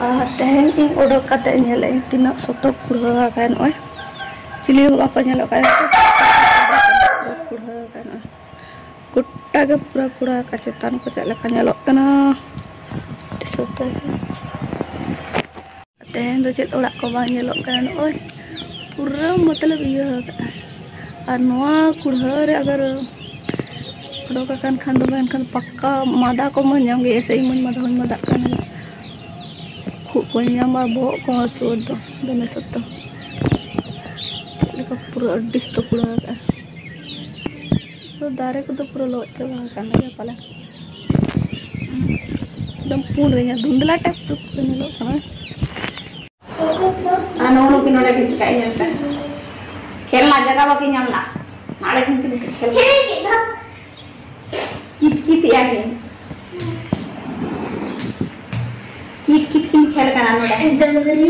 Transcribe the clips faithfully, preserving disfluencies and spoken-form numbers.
ᱟᱨ ᱛᱮᱦᱮᱧ ᱤᱧ ᱚᱰᱚᱠ ᱠᱟᱛᱮ ᱧᱮᱞᱮᱫ ᱟᱹᱧ ᱛᱤᱱᱟᱹᱜ ᱥᱚᱛᱚ ᱠᱩᱲᱦᱟᱹ ᱟᱠᱟᱱ ᱱᱚᱜᱼᱚᱭ᱾ ᱪᱤᱞᱤ ᱦᱚᱸ ᱵᱟᱠᱚ ᱧᱮᱞᱚᱜ ᱠᱟᱱᱟ᱾ ᱠᱩᱲᱦᱟᱹ ᱟᱠᱟᱱ ᱱᱚᱜᱼᱚᱭ᱾ ᱜᱚᱴᱟ ᱜᱮ ᱯᱩᱨᱟᱹ ᱠᱩᱲᱦᱟᱹ ᱟᱠᱟᱱ᱾ ᱪᱮᱛᱟᱱ ᱠᱚ ᱪᱮᱫ ᱞᱮᱠᱟ ᱧᱮᱞᱚᱜ ᱠᱟᱱᱟ᱾ ᱟᱹᱰᱤ ᱥᱚᱛᱚ ᱜᱮ᱾ ᱛᱮᱦᱮᱧ ᱫᱚ ᱪᱮᱫ ᱚᱲᱟᱜ ᱠᱚ ᱵᱟᱝ ᱧᱮᱞᱚᱜ ᱠᱟᱱᱟ᱾ ᱱᱚᱜᱼᱚᱭ ᱯᱩᱨᱟᱹ ᱢᱚᱛᱞᱚᱵ ᱤᱭᱟᱹ ᱟᱠᱟᱫᱼᱟ᱾ ᱟᱨ ᱱᱚᱣᱟ ᱠᱩᱲᱦᱟᱹ ᱨᱮ ᱟᱜᱟᱨ ᱚᱰᱚᱠ ᱟᱠᱟᱱ ᱠᱷᱟᱱ ᱫᱚ, ᱢᱮᱱᱠᱷᱟᱱ ᱯᱟᱠᱠᱟ ᱢᱟᱫᱟ ᱠᱚ ᱢᱟ ᱧᱟᱢ ᱜᱮ᱾ ᱮᱥᱮ ᱤᱧ ᱢᱟᱧ ᱢᱟᱫᱟ ᱦᱚᱸᱧ ᱢᱟᱫᱟᱜ ᱠᱟᱱ ᱜᱮᱭᱟ᱾ ᱠᱷᱩᱜ ᱠᱚᱧ ᱧᱟᱢᱟ, ᱵᱚᱦᱚᱜ ᱠᱚ ᱦᱟᱹᱥᱩ ᱫᱚ ᱫᱚᱢᱮ ᱥᱚᱠᱛᱚ᱾ ᱪᱮᱫ ᱞᱮᱠᱟ ᱯᱩᱨᱟᱹ ᱟᱹᱰᱤ ᱥᱚᱠᱛᱚ ᱠᱩᱲᱦᱟᱹ ᱟᱠᱟᱫᱼᱟ᱾ ᱛᱚ ᱫᱟᱨᱮ ᱠᱚᱫᱚ ᱯᱩᱨᱟᱹ ᱞᱚᱦᱚᱫ ᱪᱟᱵᱟ ᱟᱠᱟᱱ ᱜᱮᱭᱟ ᱯᱟᱞᱮ᱾ ᱮᱠᱫᱚᱢ ᱯᱩᱸᱰ ᱜᱮ ᱧᱮᱞ, ᱫᱷᱩᱱᱫᱽᱞᱟ type ᱴᱩᱠ ᱠᱚ ᱧᱮᱞᱚᱜ ᱠᱟᱱᱟ᱾ ᱟᱨ ᱱᱚᱜᱼᱚ ᱱᱩᱠᱤᱱ ᱱᱚᱰᱮ ᱠᱤᱱ ᱪᱤᱠᱟᱹᱭᱮᱫ ᱧᱮᱞ ᱯᱮ᱾ ᱠᱷᱮᱞᱱᱟ ᱡᱟᱭᱜᱟ ᱵᱟᱹᱠᱤᱱ ᱧᱟᱢ ᱮᱫᱟ᱾ ᱱᱚᱰᱮ ᱠᱤᱱ ᱠᱤᱱ ᱠᱷᱮᱞ᱾ ᱠᱤᱛ ᱠᱤᱛ ᱮᱜᱼᱟ ᱠᱤᱱ᱾ ᱠᱤᱛ ᱠᱤᱛ ᱠᱤᱱ ᱠᱷᱮᱞ ᱠᱟᱱᱟ ᱱᱚᱰᱮ᱾ ᱰᱟᱝᱨᱤ᱾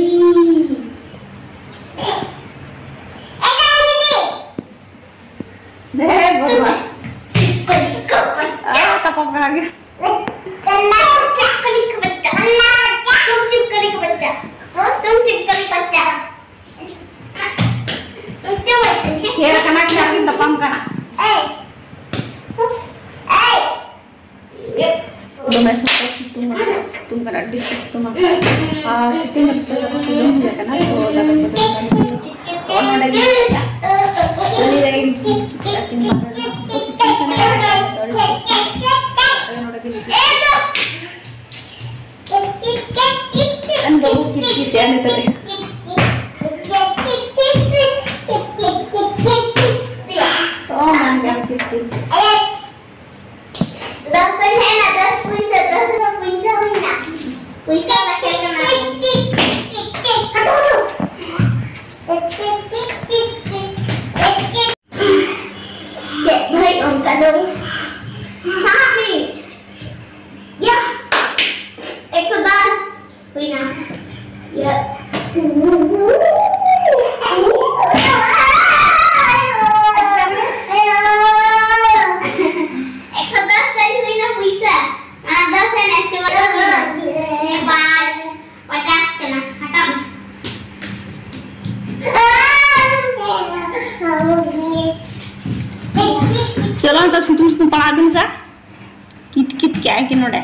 ᱮ, ᱵᱟᱵᱟ᱾ ᱟᱨ ᱛᱟᱯᱟᱢ ᱠᱟᱱᱟ ᱠᱤᱱ᱾ तुम छिपकली का बच्चा। तुम छिपकली का बच्चा। तुम छिपकली का बच्चा। तुम क्या बोलते हैं? ᱠᱷᱮᱞ ᱠᱟᱱᱟ ᱠᱤᱱ ᱟᱨ ᱠᱤᱱ ᱛᱟᱯᱟᱢ ᱠᱟᱱᱟ᱾ ए, ए। ᱫᱚᱢᱮ ᱥᱚᱠᱛᱚ ᱥᱤᱛᱩᱝ ᱠᱟᱱᱟ, ᱥᱤᱛᱩᱝ ᱠᱟᱱᱟ, ᱟᱹᱰᱤ ᱥᱤᱛᱩᱝ ᱠᱟᱱᱟ᱾ ᱟᱨ ᱥᱤᱛᱩᱝ ᱠᱟᱛᱮ ᱫᱚ ᱵᱟᱝ ᱦᱩᱭ ᱟᱠᱟᱱᱟ, ᱛᱚ ᱫᱟᱠᱟ ᱠᱚ ᱡᱚᱢ ᱵᱟᱲᱟ ᱠᱟᱛᱮ ᱱᱚᱜᱼᱚᱭ ᱱᱚᱰᱮ ᱜᱮ ᱟᱹᱞᱤᱧ ᱨᱮ ᱥᱤᱛᱩᱝ ᱠᱟᱱᱟ, ᱟᱹᱰᱤ ᱥᱤᱛᱩᱝ ᱠᱟᱱᱟ᱾ ᱱᱚᱰᱮ ᱜᱮ ᱟᱨ ᱵᱟᱹᱵᱩ ᱠᱤᱛ ᱠᱤᱛ ᱮ ᱱᱤᱛᱚᱜ ᱫᱚ᱾ ᱥᱚ ᱢᱟᱱ ᱜᱟᱱ ᱠᱤᱛ ᱠᱤᱛ᱾ दस है ना, दस पैसा, दस रुपया पैसा हुई ना। पैसा रखेगा ना। हटो, हटो। भाई, उनका दो। हाँ, भी। या। एक सौ दस। हुई ना। या। एक सौ दस सही हुई ना पैसा। हाँ, दस है ना, इसके बाद पाँच। ᱟᱭ ᱠᱤ ᱱᱚᱰᱮ?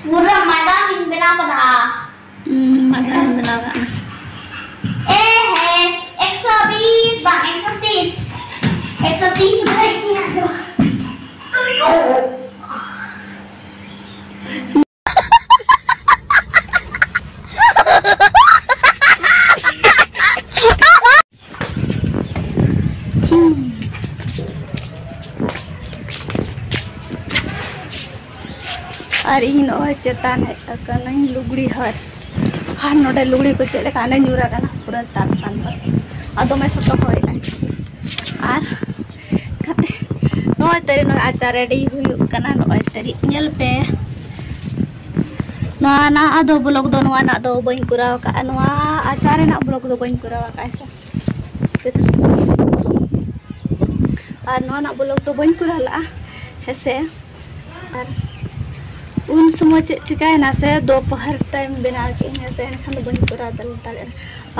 ᱯᱩᱨᱟᱹ ᱢᱟᱭᱫᱟᱱ ᱤᱧ ᱵᱮᱱᱟᱣ ᱠᱟᱫᱟ᱾ ᱦᱩᱸ, ᱢᱟᱭᱫᱟᱱ ᱵᱮᱱᱟᱣ ᱠᱟᱜ ᱢᱮ᱾ ᱮ ᱦᱮ, ᱮᱠᱥᱚ ᱵᱤᱥ ᱵᱟᱝ, ᱮᱠᱥᱚ ᱛᱤᱥ᱾ ᱮᱠᱥᱚ ᱛᱤᱥ ᱵᱟᱝ, ᱤᱧᱟᱹᱜ ᱫᱚ᱾ ᱟᱨ ᱤᱧ ᱱᱚᱜᱼᱚᱭ ᱪᱮᱛᱟᱱ ᱦᱮᱡ ᱟᱠᱟᱱᱟᱹᱧ ᱞᱩᱜᱽᱲᱤ ᱦᱟᱨ᱾ ᱟᱨ ᱱᱚᱰᱮ ᱞᱩᱜᱽᱲᱤ ᱠᱚ ᱪᱮᱫ ᱞᱮᱠᱟ ᱟᱱᱮ ᱧᱩᱨ ᱟᱠᱟᱱᱟ, ᱯᱩᱨᱟᱹ ᱛᱟᱨᱥᱟᱱ ᱛᱟᱨᱥᱟᱱ᱾ ᱟᱨ ᱫᱚᱢᱮ ᱥᱚᱠᱛᱚ ᱦᱚᱭ ᱫᱟᱭ᱾ ᱟᱨ ᱠᱟᱛᱮ ᱱᱚᱜᱼᱚᱭ ᱛᱟᱹᱨᱤ ᱱᱚᱜᱼᱚᱭ ᱟᱪᱟᱨ ᱨᱮᱰᱤ ᱦᱩᱭᱩᱜ ᱠᱟᱱᱟ᱾ ᱱᱚᱜᱼᱚᱭ ᱛᱟᱹᱨᱤ ᱧᱮᱞ ᱯᱮ᱾ ᱱᱚᱣᱟ ᱨᱮᱱᱟᱜ ᱟᱫᱚ ᱵᱞᱚᱜ ᱫᱚ ᱱᱚᱣᱟ ᱨᱮᱱᱟᱜ ᱫᱚ ᱵᱟᱹᱧ ᱠᱚᱨᱟᱣ ᱟᱠᱟᱫᱼᱟ, ᱱᱚᱣᱟ ᱟᱪᱟᱨ ᱨᱮᱱᱟᱜ ᱵᱞᱚᱜ ᱫᱚ ᱵᱟᱹᱧ ᱠᱚᱨᱟᱣ ᱟᱠᱟᱫᱼᱟ ᱥᱮ᱾ ᱟᱨ ᱱᱚᱣᱟ ᱨᱮᱱᱟᱜ ᱵᱞᱚᱜ ᱫᱚ ᱵᱟᱹᱧ ᱠᱚᱨᱟᱣ ᱞᱟᱜᱼᱟ, ᱦᱮᱸᱥᱮ᱾ ᱟᱨ ᱩᱱ ᱥᱚᱢᱚᱭ ᱪᱮᱫ ᱪᱤᱠᱟᱹᱭᱮᱱᱟ ᱥᱮ, ᱫᱚᱯᱚᱦᱟᱨ ᱴᱟᱭᱤᱢ ᱵᱮᱱᱟᱣ ᱠᱮᱫ ᱟᱹᱧ, ᱦᱮᱸᱥᱮ, ᱮᱱᱠᱷᱟᱱ ᱫᱚ ᱵᱟᱹᱧ ᱠᱚᱨᱟᱣ ᱫᱟᱲᱮ-, ᱫᱟᱲᱮᱭᱟᱜᱼᱟ᱾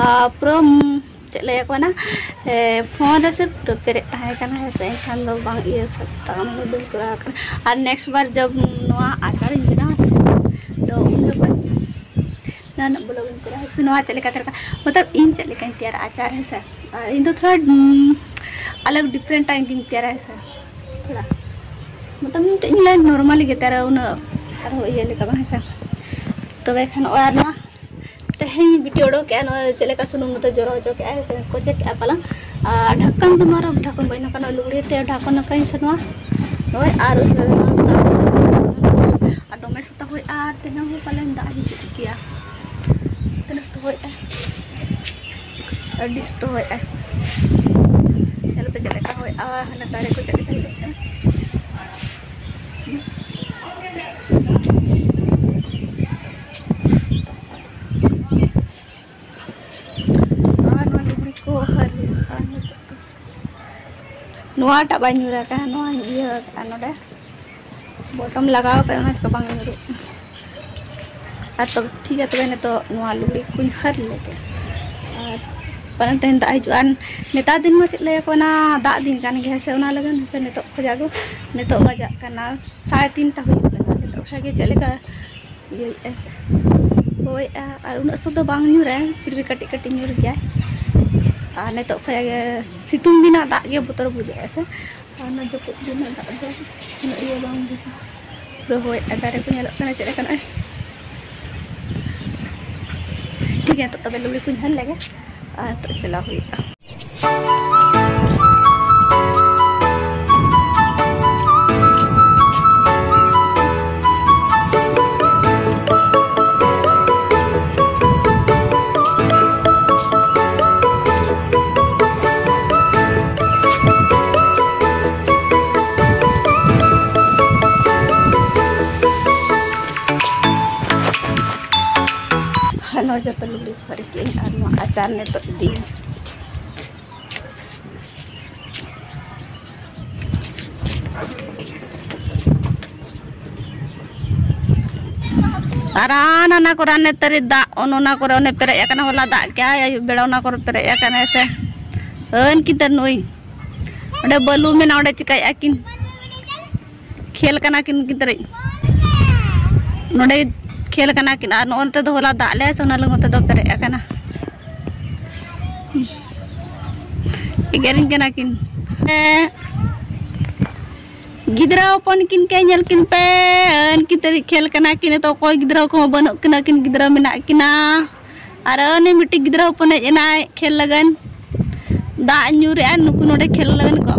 ᱟᱨ ᱯᱩᱨᱟᱹ, ᱪᱮᱫ ᱞᱟᱹᱭ ᱟᱠᱚ ᱠᱟᱱᱟ, ᱮ, ᱯᱷᱳᱱ ᱨᱮ ᱥᱮ ᱯᱩᱨᱟᱹ ᱯᱮᱨᱮᱡ ᱛᱟᱦᱮᱸ ᱠᱟᱱᱟ, ᱦᱮᱸᱥᱮ, ᱮᱱᱠᱷᱟᱱ ᱫᱚ ᱵᱟᱝ ᱤᱭᱟᱹ ᱥᱟᱯᱛᱟ ᱢᱟᱱᱮ ᱵᱟᱹᱧ ᱠᱚᱨᱟᱣ ᱠᱟᱱᱟ᱾ ᱟᱨ ᱱᱮᱠᱥᱴ ᱵᱟᱨ ᱡᱚᱵ ᱱᱚᱣᱟ ᱟᱪᱟᱨᱤᱧ ᱵᱮᱱᱟᱣᱟ ᱥᱮ, ᱛᱚ ᱩᱱ ᱡᱚᱠᱷᱚᱱ ᱱᱚᱣᱟ ᱨᱮᱱᱟᱜ ᱵᱞᱚᱜ ᱤᱧ ᱠᱚᱨᱟᱣᱟ ᱥᱮ, ᱱᱚᱣᱟ ᱪᱮᱫ ᱞᱮᱠᱟ ᱛᱮᱭᱟᱨ ᱠᱟᱜᱼᱟ, ᱢᱚᱛᱞᱚᱵ ᱤᱧ ᱪᱮᱫ ᱞᱮᱠᱟᱧ ᱛᱮᱭᱟᱨᱟ ᱟᱪᱟᱨ, ᱦᱮᱸᱥᱮ᱾ ᱟᱨ ᱤᱧ ᱫᱚ ᱛᱷᱚᱲᱟ, ᱩᱸ, ᱟᱞᱟᱜᱽ ᱰᱤᱯᱷᱟᱨᱮᱱᱴ ᱴᱟᱭᱤᱯ ᱜᱤᱧ ᱛᱮᱭᱟᱨᱟ, ᱦᱮᱸᱥᱮ᱾ ᱛᱷᱚᱲᱟ ᱢᱚᱛᱞᱚᱵ ᱢᱤᱫᱴᱮᱡ ᱤᱧ ᱞᱟᱹᱭᱟ ᱱᱚᱨᱢᱟᱞᱤ ᱜᱮ ᱛᱮᱭᱟᱨᱟ, ᱩᱱᱟᱹᱜ ᱟᱨᱦᱚᱸ ᱤᱭᱟᱹ ᱞᱮᱠᱟ ᱵᱟᱝ, ᱦᱮᱸᱥᱮ᱾ ᱛᱚᱵᱮ ᱠᱷᱟᱱ ᱱᱚᱜᱼᱚᱭ ᱟᱨ ᱱᱚᱣᱟ ᱛᱮᱦᱮᱧ ᱵᱷᱤᱰᱤᱭᱳ ᱚᱰᱚᱠ ᱠᱮᱜᱼᱟ, ᱱᱚᱜᱼᱚᱭ ᱪᱮᱫ ᱞᱮᱠᱟ ᱥᱩᱱᱩᱢ ᱱᱚᱛᱮ ᱡᱚᱨᱚ ᱦᱚᱪᱚ ᱠᱮᱜᱼᱟ, ᱦᱮᱸᱥᱮ, ᱠᱚᱪᱮ ᱠᱮᱜᱼᱟ ᱯᱟᱞᱟᱝ᱾ ᱟᱨ ᱰᱷᱟᱠᱚᱱ ᱫᱚ ᱱᱚᱣᱟ ᱨᱮ ᱰᱷᱟᱠᱚᱱ ᱵᱟᱹᱧ ᱱᱚᱝᱠᱟ ᱱᱚᱣᱟ ᱞᱩᱜᱽᱲᱤ ᱛᱮ ᱰᱷᱟᱠᱚᱱ ᱟᱠᱟᱧ ᱥᱮ ᱱᱚᱣᱟ᱾ ᱱᱚᱜᱼᱚᱭ ᱟᱨ ᱩᱥᱟᱹᱨᱟ ᱱᱚᱣᱟ ᱟᱨ ᱫᱚᱢᱮ ᱥᱚᱠᱛᱚ ᱦᱚᱭ ᱟᱨ ᱛᱮᱦᱮᱧ ᱦᱚᱸ ᱯᱟᱞᱮᱱ ᱫᱟᱜ ᱦᱤᱡᱩᱜ ᱜᱮᱭᱟ᱾ ᱛᱤᱱᱟᱹᱜ ᱥᱚᱠᱛᱚ ᱦᱚᱭᱮᱜᱼᱟ, ᱟᱹᱰᱤ ᱥᱚᱠᱛᱚ ᱦᱚᱭᱮᱜᱼᱟ᱾ ᱧᱮᱞ ᱯᱮ ᱪᱮᱫ ᱞᱮᱠᱟ ᱦᱚᱭᱮᱜᱼᱟ, ᱦᱟᱱᱮ ᱫᱟᱨᱮ ᱠᱚ ᱪᱮᱫ ᱞᱮᱠᱟ ᱦᱤᱞᱟᱹᱜ ᱠᱟᱱᱟ᱾ ᱟᱨ ᱱᱚᱣᱟ ᱞᱩᱜᱽᱲᱤ ᱠᱚ ᱦᱟᱹᱨ ᱦᱩᱭᱩᱜᱼᱟ ᱱᱤᱛᱚᱜ ᱫᱚ᱾ ᱱᱚᱣᱟᱴᱟᱜ ᱵᱟᱭ ᱧᱩᱨ ᱟᱠᱟᱱᱟ, ᱱᱚᱣᱟᱧ ᱤᱭᱟᱹ ᱟᱠᱟᱫᱼᱟ ᱱᱚᱰᱮ, ᱵᱚᱴᱚᱢ ᱞᱟᱜᱟᱣ ᱟᱠᱟᱫ, ᱚᱱᱟ ᱪᱤᱠᱟᱹ ᱵᱟᱝ ᱧᱩᱨᱩᱜ ᱠᱟᱱᱟ᱾ ᱟᱨ ᱛᱚᱵᱮ ᱴᱷᱤᱠ ᱜᱮᱭᱟ, ᱛᱚᱵᱮ ᱱᱤᱛᱚᱜ ᱱᱚᱣᱟ ᱞᱩᱜᱽᱲᱤ ᱠᱚᱧ ᱦᱟᱹᱨ ᱞᱮᱜᱮ᱾ ᱟᱨ ᱯᱟᱞᱮᱱ ᱛᱮᱦᱮᱧ ᱫᱟᱜ ᱦᱤᱡᱩᱜᱼᱟ᱾ ᱟᱨ ᱱᱮᱛᱟᱨ ᱫᱤᱱ ᱢᱟ ᱪᱮᱫ ᱞᱟᱹᱭᱟᱠᱚ, ᱚᱱᱟ ᱫᱟᱜ ᱫᱤᱱ ᱠᱟᱱ ᱜᱮᱭᱟ ᱥᱮ, ᱚᱱᱟ ᱞᱟᱹᱜᱤᱫ ᱥᱮ ᱱᱤᱛᱚᱜ ᱠᱷᱚᱡᱟᱜ ᱫᱚ, ᱱᱤᱛᱚᱜ ᱵᱟᱡᱟᱜ ᱠᱟᱱᱟ ᱥᱟᱲᱮ ᱛᱤᱱᱴᱟ ᱦᱩᱭᱩᱜ ᱠᱟᱱᱟ᱾ ᱱᱤᱛᱚᱜ ᱠᱷᱚᱡ ᱜᱮ ᱪᱮᱫ ᱞᱮᱠᱟ ᱤᱭᱟᱹᱭᱮᱫᱼᱟ, ᱦᱚᱭᱮᱫᱼᱟ᱾ ᱟᱨ ᱩᱱᱟᱹᱜ ᱥᱚᱠᱛᱚ ᱫᱚ ᱵᱟᱝ ᱧᱩᱨᱟᱭ, ᱯᱷᱤᱨ ᱵᱷᱤ ᱠᱟᱹᱴᱤᱡ ᱠᱟᱹᱴᱤᱡ ᱧᱩᱨ ᱜᱮᱭᱟᱭ᱾ ᱟᱨ ᱱᱤᱛᱚᱜ ᱠᱷᱚᱡ ᱜᱮ ᱥᱤᱛᱩᱝ ᱫᱤᱱᱟᱜ ᱫᱟᱜ ᱜᱮ ᱵᱚᱛᱚᱨ ᱵᱩᱡᱷᱟᱹᱜᱼᱟ ᱥᱮ, ᱟᱨ ᱚᱱᱟ ᱡᱟᱹᱯᱩᱫ ᱫᱤᱱᱟᱜ ᱫᱟᱜ ᱫᱚ ᱩᱱᱟᱹᱜ ᱤᱭᱟᱹ ᱵᱟᱝ ᱵᱩᱡᱷᱟᱹᱜᱼᱟ᱾ ᱯᱩᱨᱟᱹ ᱦᱚᱭᱮᱫᱼᱟ, ᱫᱟᱨᱮ ᱠᱚ ᱧᱮᱞᱚᱜ ᱠᱟᱱᱟ ᱪᱮᱫ ᱞᱮᱠᱟ ᱱᱚᱜᱼᱚᱭ᱾ ᱴᱷᱤᱠ ᱜᱮᱭᱟ, ᱱᱤᱛᱚᱜ ᱛᱚᱵᱮ ᱞᱩᱜᱽᱲᱤ ᱠᱚᱧ ᱦᱟᱹᱨ ᱞᱮᱜᱮ ᱟᱨ ᱱᱤᱛᱚᱜ ᱪᱟᱞᱟᱣ ᱦᱩᱭᱩᱜᱼᱟ᱾ ᱱᱚᱣᱟ ᱡᱚᱛᱚ ᱞᱩᱜᱽᱲᱤ ᱠᱚ ᱦᱟᱹᱨ ᱠᱮᱜᱼᱟᱹᱧ ᱟᱨ ᱱᱚᱣᱟ ᱟᱪᱟᱨ ᱱᱤᱛᱚᱜ ᱤᱫᱤᱭᱟᱹᱧ᱾ ᱟᱨ ᱦᱟᱱᱟ ᱠᱚᱨᱮ ᱦᱟᱱᱮ ᱛᱟᱹᱨᱤ ᱫᱟᱜ, ᱚᱱ ᱚᱱᱟ ᱠᱚᱨᱮ ᱚᱱᱮ ᱯᱮᱨᱮᱡ ᱟᱠᱟᱱᱟ, ᱦᱚᱞᱟ ᱫᱟᱜ ᱠᱮᱜᱼᱟᱭ, ᱟᱹᱭᱩᱵ ᱵᱮᱲᱟ ᱚᱱᱟ ᱠᱚᱨᱮ ᱯᱮᱨᱮᱡ ᱟᱠᱟᱱᱟ ᱥᱮ᱾ ᱟᱹᱱ ᱠᱤᱱ ᱛᱟᱹᱨ ᱱᱩᱭ᱾ ᱚᱸᱰᱮ ᱵᱟᱹᱞᱩ ᱢᱮᱱᱟᱜᱼᱟ, ᱚᱸᱰᱮ ᱪᱤᱠᱟᱹᱭᱮᱫᱼᱟ ᱠᱤᱱ? ᱠᱷᱮᱞ ᱠᱟᱱᱟ ᱠᱤᱱ ᱜᱤᱫᱽᱨᱟᱹ᱾ ᱱᱚᱸᱰᱮ ᱠᱷᱮᱞ ᱠᱟᱱᱟ ᱠᱤᱱ, ᱟᱨ ᱱᱚᱜᱼᱚ ᱱᱚᱛᱮ ᱫᱚ ᱦᱚᱞᱟ ᱫᱟᱜ ᱞᱮᱜᱼᱟᱭ ᱥᱮ, ᱚᱱᱟ ᱞᱟᱹᱜᱤᱫ ᱱᱚᱛᱮ ᱫᱚ ᱯᱮᱨᱮᱡ ᱟᱠᱟᱱᱟ᱾ ᱮᱜᱮᱨᱤᱧ ᱠᱟᱱᱟ ᱠᱤᱱ᱾ ᱦᱮᱸ᱾ ᱜᱤᱫᱽᱨᱟᱹ ᱦᱚᱯᱚᱱ ᱠᱤᱱ ᱠᱮ ᱧᱮᱞ ᱠᱤᱱ ᱯᱮ, ᱟᱹᱱ ᱠᱤᱱ ᱛᱟᱹᱨᱤᱡ ᱠᱷᱮᱞ ᱠᱟᱱᱟ ᱠᱤᱱ᱾ ᱱᱤᱛᱚᱜ ᱚᱠᱚᱭ ᱜᱤᱫᱽᱨᱟᱹ ᱠᱚᱦᱚᱸ ᱵᱟᱹᱱᱩᱜ ᱠᱤᱱᱟ, ᱟᱹᱠᱤᱱ ᱜᱤᱫᱽᱨᱟᱹ ᱢᱮᱱᱟᱜ ᱠᱤᱱᱟ᱾ ᱟᱨ ᱩᱱᱤ ᱢᱤᱫᱴᱤᱡ ᱜᱤᱫᱽᱨᱟᱹ ᱦᱚᱯᱚᱱ ᱦᱮᱡ ᱮᱱᱟᱭ ᱠᱷᱮᱞ ᱞᱟᱹᱜᱤᱫ, ᱫᱟᱜ ᱧᱩᱨᱮᱜᱼᱟ, ᱱᱩᱠᱩ ᱱᱚᱰᱮ ᱠᱷᱮᱞ ᱞᱟᱹᱜᱤᱫ ᱠᱚ᱾